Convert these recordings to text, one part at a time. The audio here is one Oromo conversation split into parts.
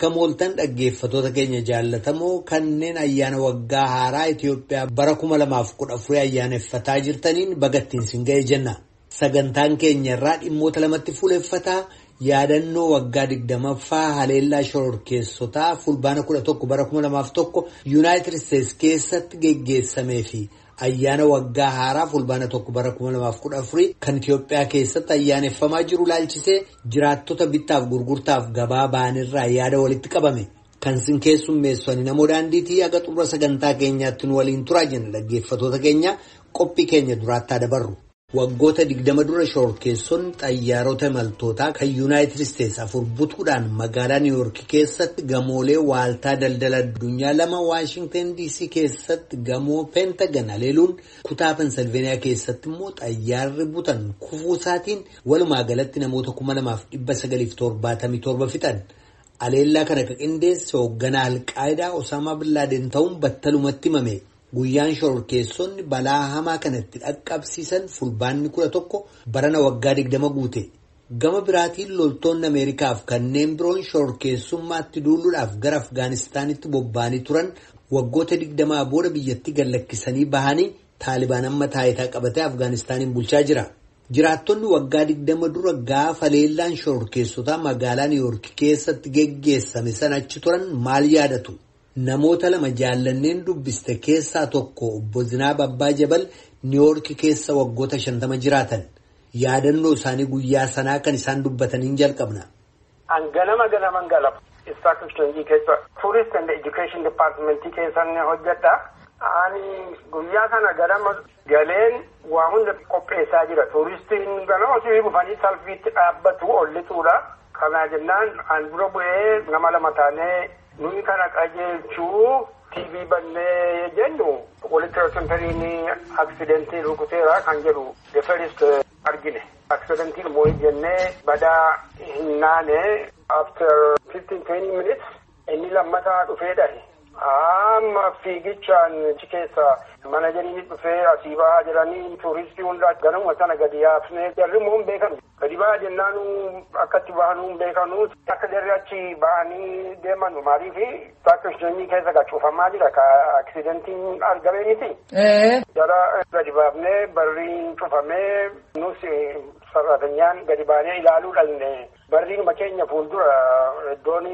Akka mooltan dhaggeeffattoota keenya jaallatamoo kanneen ayyaana waggaa haaraa Itoophiyaa bara 2014 ayyaaneffataa jirtaniin bagattiin sin ga'e jenna. Sagantaan keenya irraa dhimmoota lamatti fuuleffataa yaadannoo waggaa 20ffaa haleellaa shororkeessotaa fulbaana 11 bara 2001 Yuunaayitid Isteetsi keessatti geggeessamee fi ayyaana waggaa haaraa fulbaana 1 bara 2014 kan Itoophiyaa keessatti ayyaaneffamaa jiru laalchisee jiraattota bittaaf gurgurtaaf gabaa ba'anirraa yaada walitti qabame. Kan sin keessummeessani namoo daandiitii haga xumura sagantaa keenyaatti nu waliin turaa jenna dhaggeeffattoota keenya qophii keenya duraatti dabarru. Waggoota 20 dura shororkeessonni xayyaarota imaltootaa kan Yuunaayitid Isteetsi afur butuudhaan magaalaa Niiwuyoork keessatti gamoolee waaltaa daldala addunyaa lama Waashintan DC keessatti gamoo Peentagan haleeluun kutaa Pensilveeniyaa keessatti immoo xayyaarri butan kufuu isaatiin walumaa galatti namoota 2977 fixan. Haleellaa kana kan qindeesse hoogganaa Alqaayidaa Osaamaa Billaaden ta'uun battalumatti himame. Guyyaan shororkeessonni balaa hamaa kanatti dhaqqabsiisan fulbaanni 11 barana waggaa 20 guute. Gama biraatiin loltoonni Ameerikaaf kanneen biroon shororkeessummaatti duuluudhaaf gara Afgaanistaanitti bobba'anii turan waggoota 20 booda biyyattii gad lakkisanii bahanii Taalibaan amma taayitaa qabatee Afgaanistaaniin bulchaa jira. Jiraattonni waggaa 20 dura gaafa haleellaan shororkeessotaa magaalaa Niiwuyoork keessatti geggeessame sana achi turan maal yaadatu? Namoota lama jaallanneen dubbiste keessaa tokko obbo Zinaab Abbaa Jabal Niiwoork keessa waggoota 50 jiraatan. Yaadannoo isaanii guyyaa sanaa kan isaan dubbataniin jalqabna. An ganama ganaman gala. Stock Exchange keessa Tourist and Education Department keessan hojjedha. Ani guyyaa sana ganama galeen waa hunda qopheessaa jira. Tuuristiin ganama osoo dhufanii salfiitti dhaabbatu ollituudha. Kana jennaan an dura bu'ee nama lama taanee nuyi kana qajeelchuu TV bannee jennu walitti sentariin aksidentii rukuteera kan jedhu the first argine. Aksidentiin immoo jennee badaa hin naane after 15-20 minutes inni lammataa dhufee dhahe. Amma fiigichaan achi keessa manajeriin dhufee asii bahaa jiranii tuuristii hundaa ganama sana gadi yaafnee jarri immoo hin beekanu. Gadi bahaa jennaanu akkatti bahanuu hin beekanu. Akka jarri achi bahanii deeman maaliif stock exchange keessa gacuufamaa jira ka aksidentiin argame miti. Jara gadi baafnee barriin cufamee nus sarratanyaan gadi baanee ilaaluu dhaqne. Barriin keenya fuuldura iddoon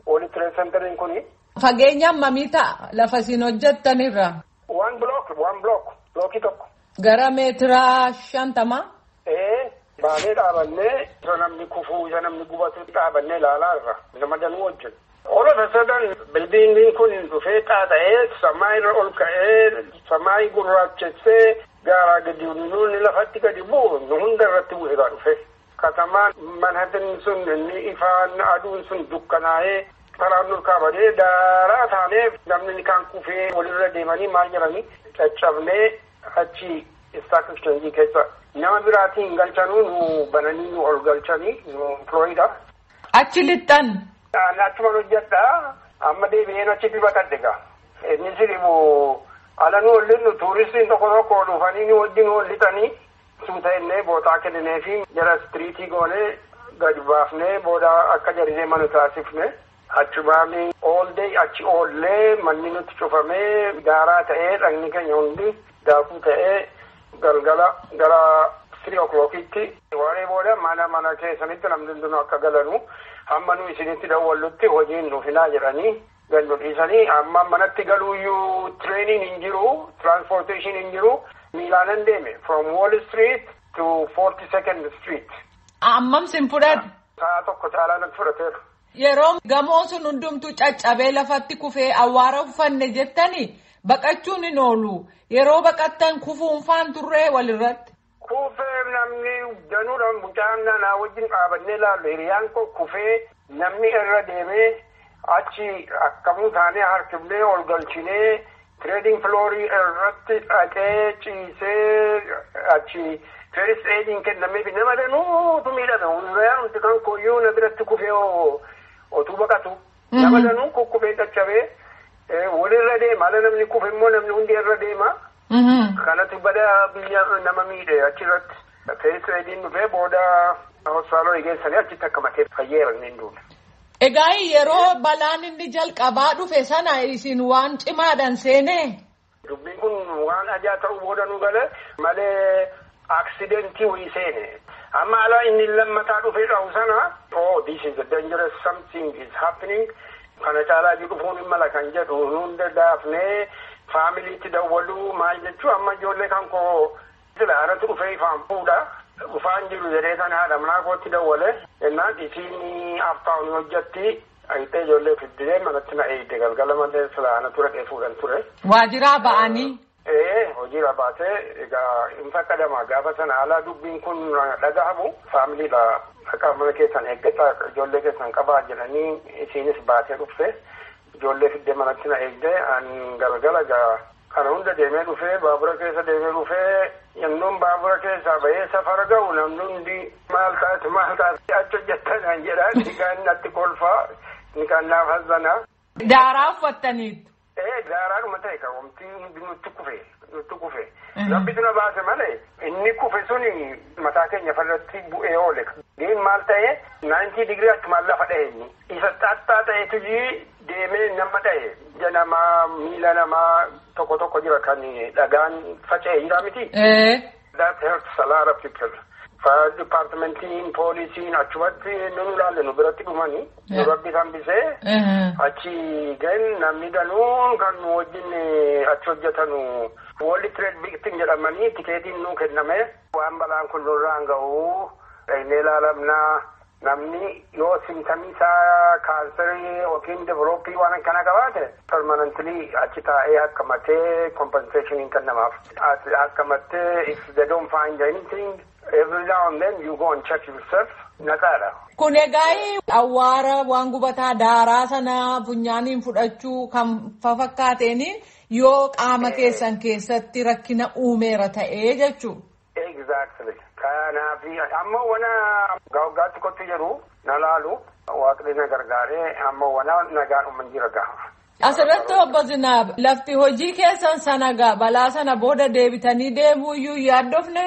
World Trade Centeriin kuni. Fageenya hammamii ta'a lafa isin hojjettanirra? One block, one block, blookii tokko. Gara meetiraa 50? Ee, baanee dhaabannee isa namni kufuu isa namni gubatu dhaabannee ilaalaa irra nama danuu wajjin. All of a sudden bildiingiin kun dhufee xaaxa'ee samaa irra ol ka'ee samaa gurraachessee gaaraa gadi nuuni lafatti gadi bu'u nu hunda irratti bu'e dhufe. Katamaan Manhattan sun inni ifaan aduun sun dukkanaa'ee karaan ol kaabadee daaraa taanee namni kaan kufee walirra deemanii maal jedhanii caccabnee achi stock exchange keessa nama biraatiin galchanuu nu bananii nu ol galchanii nu Florida. Achi lixxan. Achuman hojjedha amma deebi'een achitti baqadhe gaa. Inni siribu ala nu ollinnu tuuristiin tokko tokko dhufanii nu wajjin ol lixanii suuta innee bootaa kenninee fi jara istiriitii goonee gadi baafnee booda akka jarri deemanu taasifne. Achumaanii oollee achi oollee manni nutti cufamee daaraa ta'ee dhagni keenya hundi daakuu ta'ee galgala gara 3 o'clockitti waaree booda mana mana keessanitti namni hundinuu akka galanu hamma nu isinitti dawwallutti hojiin nufinaa jedhanii gannu dhiisanii amma manatti galuuyyuu trainiin hin jiru, transportation hin jiru, miilaanan deeme from Wall Street to 42nd Street. Ammam sin fudhate? Sa'a tokko caalaa natti fudhateera. Yeroo gamoo sun hundumtuu caccabee lafatti kufee awwaara uffanne jettanii baqachuun hin oolu. Yeroo baqattan kufuun faan turree walirratti. Kufee namni danuudhaan mucaan naannaa wajjin dhaabannee ilaallu hiriyaan koo kufee namni irra deemee achi akkamuu taanee harkifnee ol galchinee trading floorii irratti dhaqee ciisee achi first aidin kennameef nama danuutu miidhame. Hiriyaan nuti kan koyyuu na biratti kufee otuu baqatu. Nama danuu kukkufee caccabee walirra deema. Ala namni kufe immoo namni hundi irra deema. Kanatu bada biyya nama miidhe achirratti. First aidiin dhufee booda hospitaalota geessanii achitti akka matee fayyeera inni hin duune. Egaa yeroo balaan inni jalqabaa dhufe sana isin waan cimaadhaan seenee. Dubbiin kun waan ajaa ta'uu booda nu gale malee aksidentii wayii seene. Amma alaa inni lammataa dhufee dhahu sana, "Oh, this is a dangerous, something is happening." Kana caalaa dhufuun hin mala kan jedhu hunda daafnee faamiliitti dawwaluu maal jechuu amma ijoollee kan koo sila anatu dhufee ifaan fuudha. Dhufaan jiru jedhee kan haadha manaa kootti dawwale. Jennaan isiin aftaawun hojjetti. Ayitee ijoollee fiddee manatti na eegde galgala malee sila anatu dhaqee fuudhan ture. Waajjiraa ba'anii. Ee, hojiirra baatee egaa hin fakkadama gaafa sana alaa dubbiin kun dhagahamu faamiliidha. Dhaqaa mana keessan eeggataa, ijoollee keessan qabaa jedhanii isiinis baatee dhufte, ijoollee fiddee manatti na eegde. An galgala gaa kana hunda deemee dhufee, baabura keessa deemee dhufee, yennoon baabura keessaa bahee safara ga'u namni hundi "Maal taate, maal taate, achi hojjettan?" jedhaa, ni kaan natti kolfaa, ni kaan naaf hazzanaa. Daaraa uffattaniitu. Ee, daaraadhuma ta'e kan wanti hundi nutti kufe nutti kufe. Rabbitu na baase malee inni kufe suni mataa keenya farratti bu'ee oole. Diin maal ta'e, 90 degree achumaan lafa dha'e inni. Isa xaxxaa ta'etu deemee nama dha'e. Ija namaa, miila namaa tokko tokko jira kan dhagaan faca'e jira miti. That hurts a lot of people. Fire departmentiin, poolisiin achumatti nu ilaalle, nu biratti dhumanii nu rabbi hambisee. Achi gan namni danuun kan nu wajjin achi hojjetanu World Trade Victim jedhamanii tikeetiin nuu kenname, waan balaan kun nurraan ga'u dhaqnee ilaalamnaa, namni yoo symptomii isaa kaansarii yookiin developii waan akkana qabaate permanently achi taa'ee akkamatee compensation kennamaaf. Akkamattee if they don't find anything, every now and then you go and check yourself, naqaadha. Kun egaa awwaara waan gubataa daaraa sana funyaaniin fudhachuu kan fafakkaateen yoo qaama keessan keessatti rakkina uumeera ta'ee jechuudha. Exactly. Kanaaf amma wana waggaatti kottu jedhu na laalu, waaqni na gargaaree amma wana nagaadhuma jira gaha. Asirratti obbo Zinaab, lafti hojii keessan sana gaa balaa sana booda deebitanii deemuu iyyuu yaaddofne?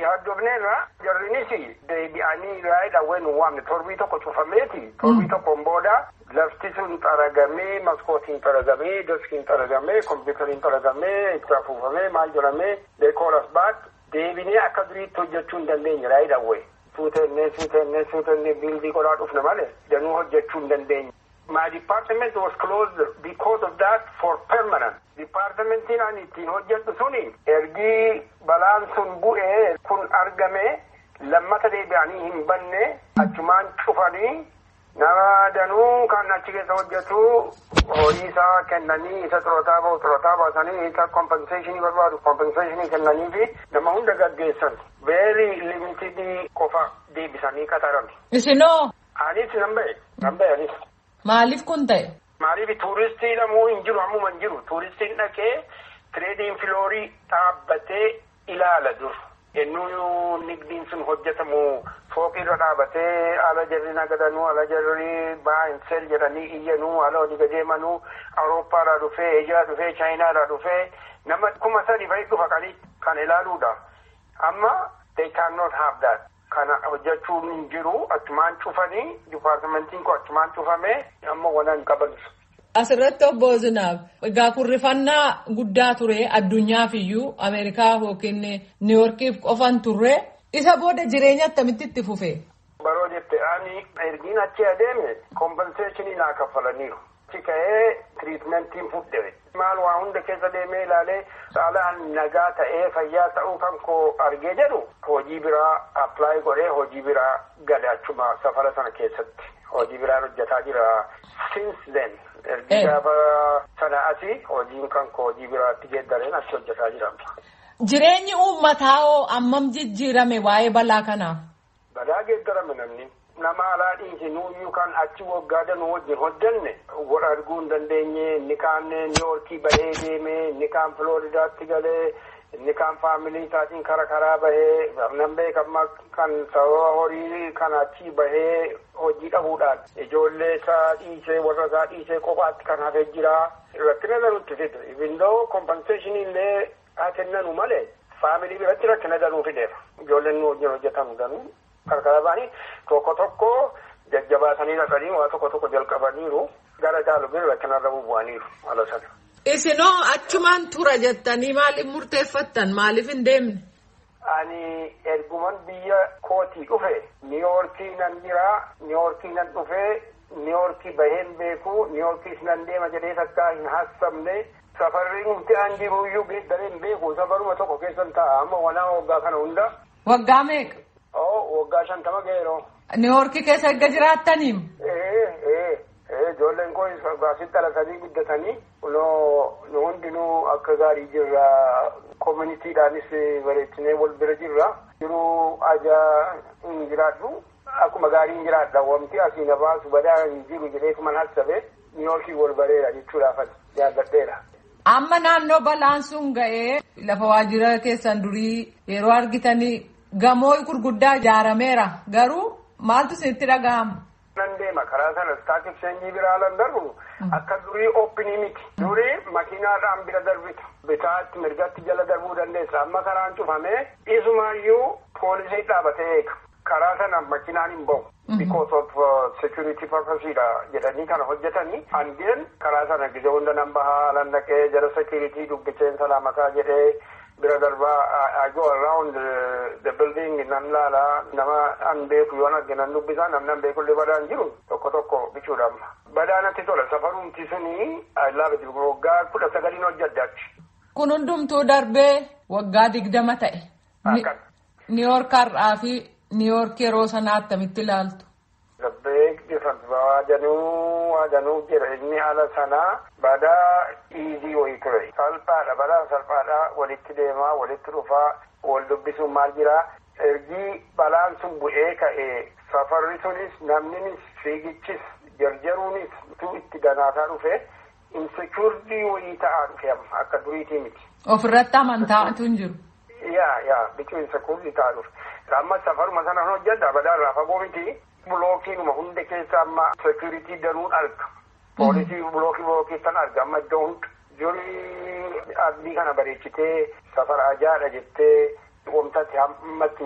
Yaaddofneerra, jarrinis deebi'anii raayidha nu waamne. Torbii tokko cufameeti, torbii tokkoon booda lafti sun xaragamee, maskootiin xaragamee, deskiin xaragamee, kompiitariin xaragamee, itti afuufamee, maal jedhamee, they call us back. Deebinee akka duriitti hojjechuu hin dandeenye raayidha. Suutennee, suutennee, suutennee biildii godhaa dhufne malee danuu hojjechuu hin dandeenye. My department was closed because of that for permanent. Departmentiin ani ittiin hojjedhu suni ergii balaan sun bu'ee kun argame lammata deebi'anii hin banne, achumaan cufanii nama danuu kan achi keessa hojjetu horii isaa kennanii, isa xurootaa ba'u xurootaa baasanii, isa compensationii barbaadu compensationii kennanii fi nama hunda gaggeessan. Very limited qofa deebisanii qaxarame. Isinoo? Anis nan ba'e, nan ba'e anis. Maaliif kun ta'e? Maaliif tuuristii namuu hin jiru, ammuma hin jiru. Tuuristiin dhaqee trading floorii dhaabbatee ilaala dur. Ennuu nigdiin sun hojjetamu fooqirra dhaabatee ala jarri nagadanuu, ala jarri buy and sell jedhanii iyyanuu, ala olii gadeemanuu, Awurooppaadhaa dhufee, Eeshiyaa dhufee, Chaayinaadhaa dhufee nama 3,000 fa'i dhufa qalii kan ilaaluudha. Amma they cannot have that. Kana hojjechuun hin jiru, achumaan cufanii, departmentiin kun achumaan cufamee amma wanan qaban. Asirratti obbo Zinaab, egaa kurrifannaa guddaa ture addunyaaf iyyuu, Ameerikaa yookiin Niiworkiif qofan turre, isa booda jireenya akkamitti itti fufe? Baroo jette, ani ergiin achi adeeme compensationii naa kaffalaniiru. Achi ka'ee treatmentiin fudhe. Maal waa hunda keessa deemee ilaalee saalaan nagaa ta'ee fayyaa ta'uu kan koo argee jedhu hojii biraa apply godhee hojii biraa gale, achuma safara sana keessatti hojii biraan hojjetaa jira since then. Ergi gaafa sana asii hojiin kan koo hojii biraatti geeddareen achi hojjetaa jira. Jireenyi uummataa hoo ammam jijjiirame waa'ee balaa kanaaf? Balaa geeddarame namni. Nama alaa dhiisinuu kan achi waggaa danuu wajjin hojjenne wal arguu hin dandeenye. Inni kaan Niiwoorkii bahee deeme, inni kaan Filooridaatti galee, inni kaan faamilii isaatiin kara karaa bahee, nan beekama kan sababa horii kan achi bahee hojii dhabuudhaan ijoollee isaa dhiisee, warra isaa dhiisee kophaatti kan hafee jira. Rakkina danuutti fide, even though compensation illee haa kennanu malee faamilii biratti rakkina danuu fideera. Ijoolleen nu wajjin hojjetan danuu karkara ba'anii tokko tokko Jajjabaatanii dhaqanii waa tokko tokko jalqabaniiru. Gara caalu bira rakkinarra bu'aniiru ala sana. Isinoo achumaan tura jettanii maaliif murteeffattan? Maaliif hin deemne? Ani erguman biyya kootii dhufe Niiwoorkii nan jira, Niiwoorkii nan dhufe, Niiwoorkii baheen beeku, Niiwoorkiis nan deema jedhee takkaa hin haasofne. Safarri nuti an jiruyyuu geeddareen beeku safaruma tokko keessan taa'a amma wanaa waggaa kana hunda. Waggaa meeqa? Oo waggaa 50 ga'eeroo. Niiwoorkii keessa erga jiraattaniim? Ijoolleen koo asitti dhalatanii guddatanii nu hundinuu akka gaarii jirra. Koominiitiidhaanis bareechinee wal bira jirra. Jiruu ajaa hin jiraadhu. Akkuma gaarii hin jiraadha. Wanti asii na baasu badaa hin jiru jedheetuman hassabe Niiwoorkii wal bareera jechuudhaafan jaalladheera. Amma naannoo balaan sun ga'ee lafa waajjira keessan durii yeroo argitanii gamoo gurguddaa ijaarameera. Garuu maaltu isinitti dhaga'ama? Nan deema karaa sana stock exchange biraa lan darbu akka durii oopinii miti. Durii makiinaadhaan bira darbita. Bitaatti mirgatti jala darbuu dandeessa. Amma karaan cufamee isumaayyuu poolisii dhaabatee eega. Karaa sana makiinaan hin bahu. Because of security purpose dha jedhanii kana hojjetanii. Angeen karaa sana gizee hunda nan bahaa lan dhaqee jara security dubbiseen salaamataa jedhee bira darbaa I go around the building nan laala nama an beeku yoon arge nan dubbisa namni an beeku illee badaan jiru tokko tokko bichuudha amma. Badaa natti tola safarumti suni I love it waggaa 19 hojjedhe achi. Kun hundumtuu darbee waggaa 20 ta'e. Niiwoork har'aa fi Niiwoork yeroo sanaa attamitti ilaaltu? The big difference waa danuu jira inni ala sanaa badaa easy wayii ture. Salphaadha badaa salphaadha walitti deemaa walitti dhufaa wal dubbisuun maal jiraa. Ergii balaan sun bu'ee ka'ee safarri sunis namninis fiigichis jarjaruunis tu itti danaataa dhufe insecurity wayii ta'aa dhufe amma akka duriitii miti. Ofirratti amantaatu hin jiru. Yaa biqiluu insecurity ta'aa dhufe. Amma safaruma sana hojjedha badaa irraa fagoo miti. Bulookiinuma hunda keessa amma security danuun arga. Poolisii bulookii san arga amma iddoo hunda. Durii abdii kana bareechitee safara ajaadha jettee wamtatti hammatti.